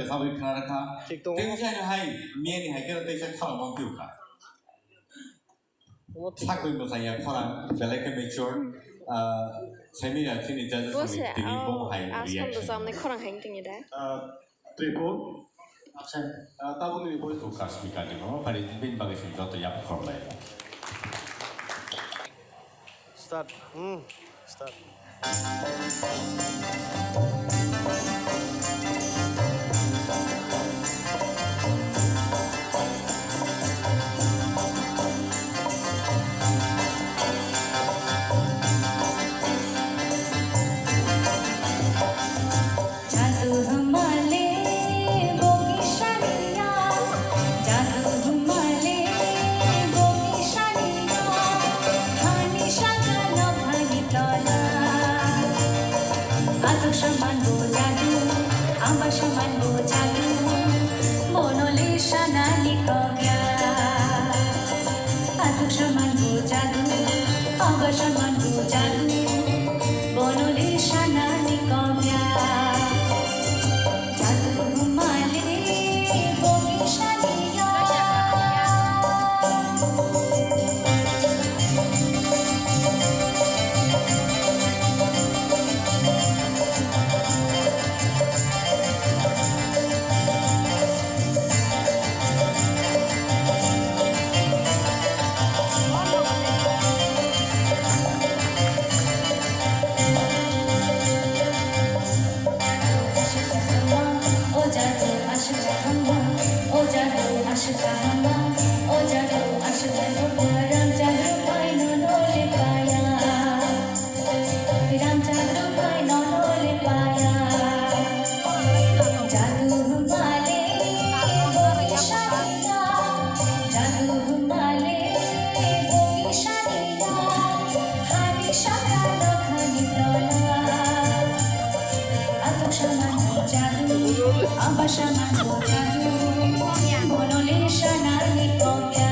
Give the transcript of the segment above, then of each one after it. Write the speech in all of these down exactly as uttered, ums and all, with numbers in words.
Sabui khna rakha. Thik tongo. Tei jani hai, miyani hai khe tei sa khorang mang piu kha. Omo thik. Sakui mwsang ya khorang, belai khe mature. Ah, semi ya chini judges ni tini bo hai reaction. Asam bwsam ni khorang hai tini da. Ah, Tripur. Acha, ah, tabuk ni bo. Kasmika ni bo, pari bin bagwi sing joto yap khorlai. Start. Hmm. Start. Jadu humale bogi shaniya, jadu humale bogi shaniya, hani shaka no hani tola. Atuk saman bo jadu, amba saman bo jadu, monoli shanani kogya. Atuk saman bo jadu, amba saman bo jadu, bonoli shanani kogya. Jadu male bogi shaniya. Atuk saman bo jadu, amba saman bo jadu, monoli shanani kogya.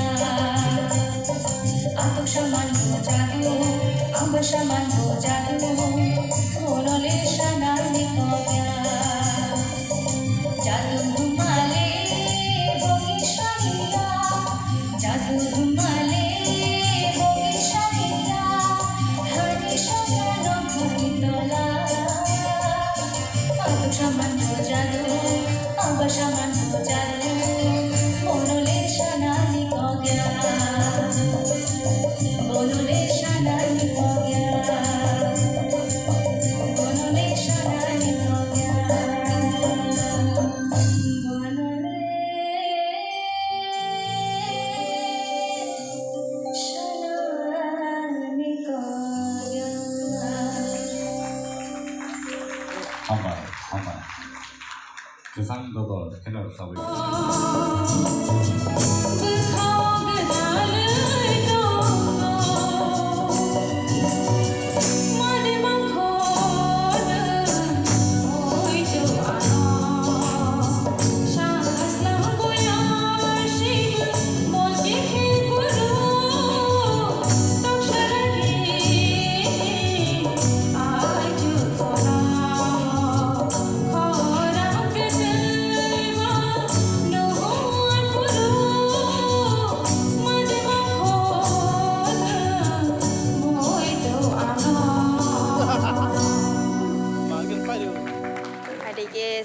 Atuk saman bo jadu, amba saman bo jadu, monoli shanani kogya. Jadu male bogi shaniya, jadu male bogi shaniya, hani shaka no hani tola. Atuk saman bo jadu, amba saman bo jadu, monoli shanani kogya. Monoli shanani kogya. Monoli shanani kogya. Monoli shanani kogya. Hambai, hambai. Kwchang dodol kheno rwchapwi.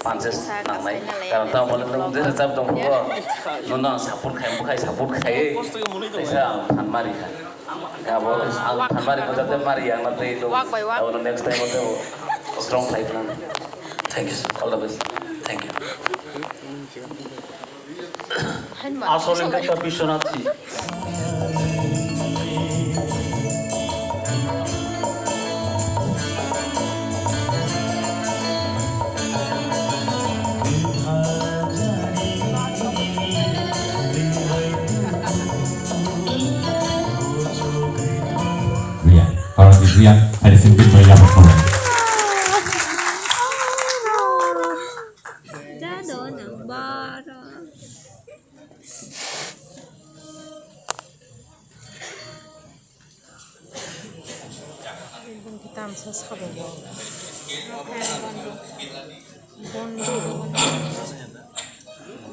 Panches nangnai. Karon tamo bole nwng je rwchap tong phubo. Nono ang support khai, bukhai support khai. Kaisa ang phan mari kha. Abo ang phan mari kha, jate mari ang na tei to. Wak bai wak. Abo next time o strong khai phano. Thank you, sir. All the best. Thank you. Asole khe ta Biswanath si. Rian, oro di Rian, ada sini banyak berkorban. Jado nang bara. Bung kitam sa sabo bo. Bondo. Bondo.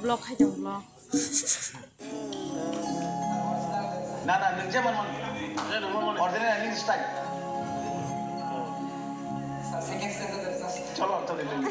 Vlog khai tong vlog. Na, na, nwng je manman. Original ending style. Cholo, cholo, cholo.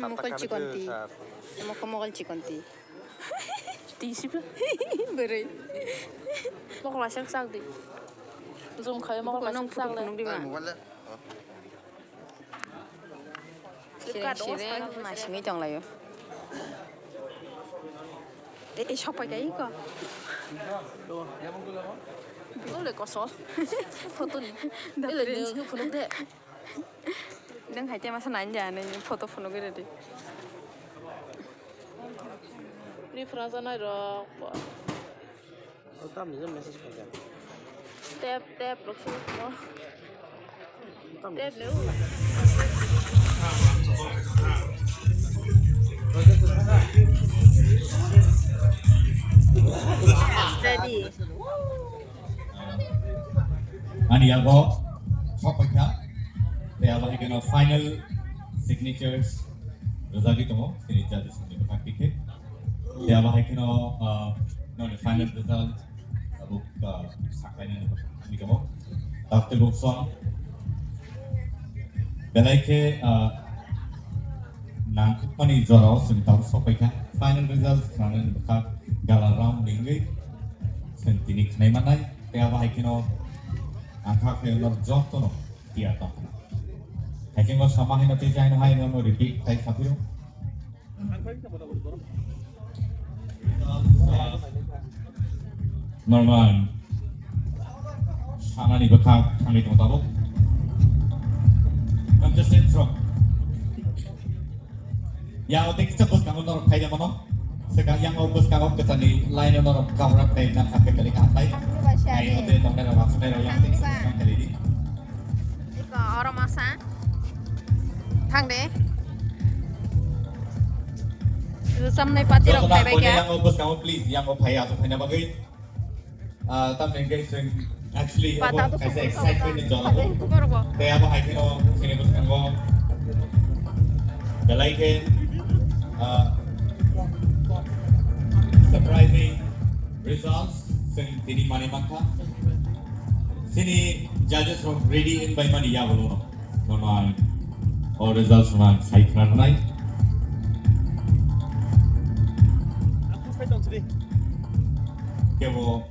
Mokol chikon ti. Mokol, mokol chikon ti. Ti sipa. Bwrwi. Mokol aswk sak di. Zoom khai mokol aswk sak le. Phunuk di ba. Sireng, sireng, ma simi tong laio. E, e, sok pai kai ko. Ole kosol. Photo ni. Ele ni phunuk de. Nang hai te masa nai ja ni photo phunuk re di. Reference nai rok. O tamni je message khaikha. Tep, tep, rok sung mo. Tep le. Ready. Ani yago sok paikha. Te abo hai keno final signatures rwjagwi tongo, chini judges ni bwkhak tikhe. Te abo hai keno, ah, noni final result abo, ah, saklainani bwkhak tikhe. Doctor Bukson. Belai khe, ah, nangkukmani jorao chwng tabuk sok paikha. Final result khnanani bwkhak gala round ni wngwi chwng tini khnai mannai. Te abo hai kheno ang kha khe norok jotono tiyar tongkha. Haikheno sama hino tei jaino hai no repeat khai kha phiro. Normal. Sanani bwkhak thangwi tong tabuk. Contestant from. Yang o tei kisa bwskango norok phaida mano. Seka yang o bwskango kwchani line o norok kabra phai na hakhe tali ka phai. Ai o tei tongnai rok, aswk nai rok yang tei kisa bwskang tali di. Iko oro masa. Thang de. Samnai pati rok phai bai kha. Yang o bwskango please, yang o phai aswk phaina bagwi. Ah, tamni hwnkhe chwng actually abo kaisa excitement ni jora. Tei abo hai kheno chini bwskango belai khe, ah, surprising results chwng tini manwi mankha. Chini judges rok ready wngbai mani yagulo no. Normal. O results rok ang sai khna rwnai. Kebo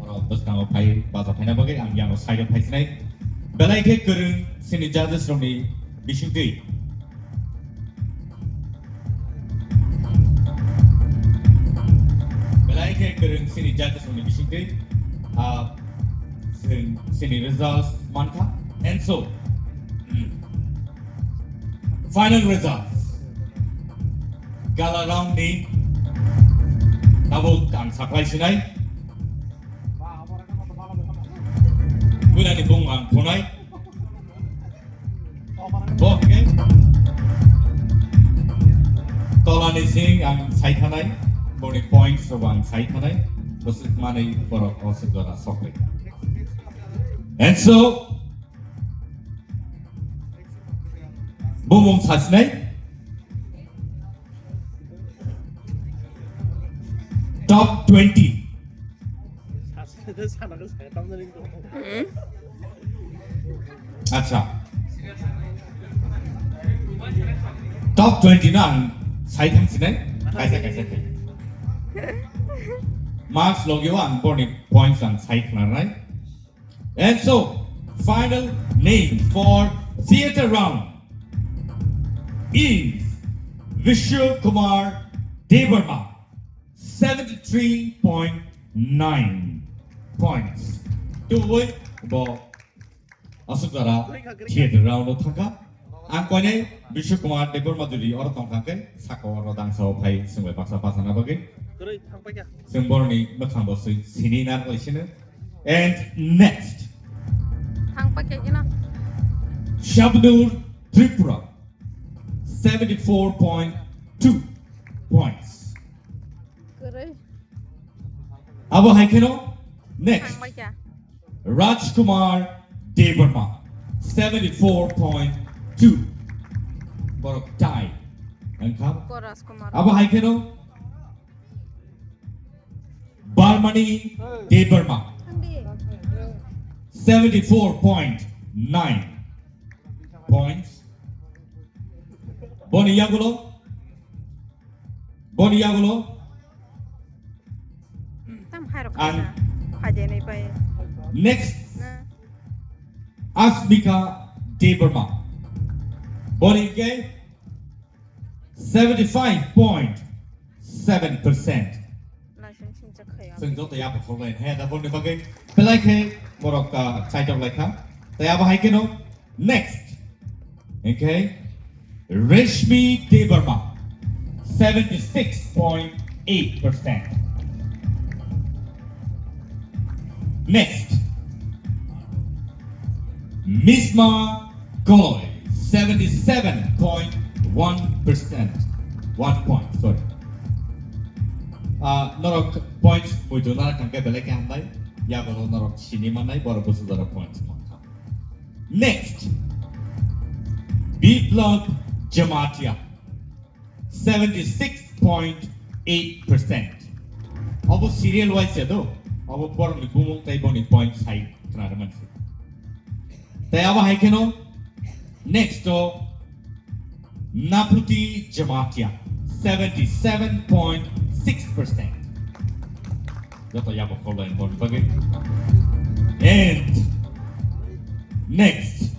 oro bwskango phai baja phaina bagwi ang yang side o phai sinai. Belai khe kwrwng chini judges rokni bisingtwi. Belai khe kwrwng chini judges rokni bisingtwi, ah, chwng chini results mankha. And so, final results. Gala round ni tabuk ang saklai sinai. Buinani bung ang thunai. Bo hwnkhe tolani sing ang sai thanai, boni points rok ang sai thanai, bwswk manwi borok o swk jora sok lai. And so, bumung sasinai. Top twenty. Acha. Top twenty no ang sai thang sinai. Kaisa kaisa khai. Marks logio ang borni points ang sai khna nai. And so, final name for theater round is Vishal Kumar Debbarma, seventy-three point nine points. Tubui bo aswk jora theater round o thangkha. Ang koinai Vishal Kumar Debbarma jodi oro tongkha khe saka oro dangsa o phai swng bai baksa bachana bagwi. Kwrwi thang paikha. Swng boroni mwkhang bo swi sini na koi sino. And next, Thang paikha khe no. Shabnur Tripura, seventy-four point two points. Kwrwi. Abo hai kheno next. Thang paikha. Rajkumar Debbarma, seventy-four point two. Borok tie. Wngkha. Ko Rajkumar. Abo hai kheno Barmani Debbarma, seventy-four point nine points. Boni yagulo, boni yagulo. Tam hai rok Ang- kha. Phai de nai pai. Next, Na. Asmika Debbarma. Boni ke seventy-five point seven percent. Naising sing chak khai. Sing joto ya bokol line. He, da boni bagwi. Belai khe borok, ah, chaitok lai kha. Tei abo hai keno. Next. Okay. Reshmi Debbarma, seventy-six point eight percent. Next. Misma Koloi, seventy-seven point one percent. One point, sorry. Ah, norok points muitu nara kangke belai khe hambai. Yago norok sini manai, borok busu jora points mankha. Next, Biplab Jamatia, seventy-six point eight percent. Obo serial wise ya do, obo borokni bumung tei boni point sai khna rwmani se. Tei abo hai kheno next o Naputi Jamatia, seventy-seven point six percent. Joto yabo kolai boni bagwi. And next,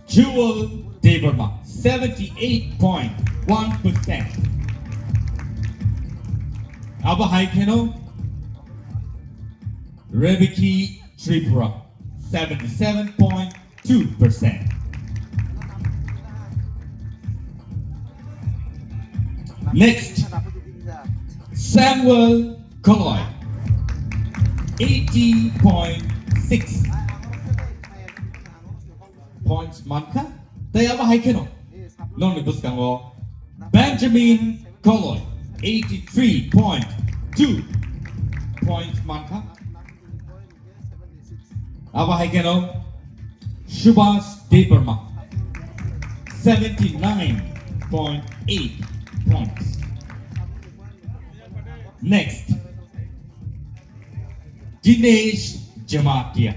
Jewel Debbarma, seventy-eight point one percent. Abo hai kheno Rebeki Tripura, seventy-seven point two percent. Next, Samuel Koloi, eighty point six points mankha. Tei abo hai kheno nokni bwskango Benjamin Koloi, eighty-three point two points mankha. Abo hai kheno Subhas Debbarma, seventy-nine point eight points. Next, Dinesh Jamatia,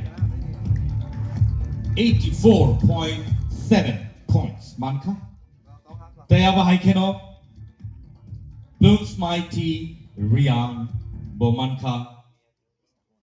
eighty-four point seven points mankha. Tei abo hai kheno Blooms Mighty Riang bo mankha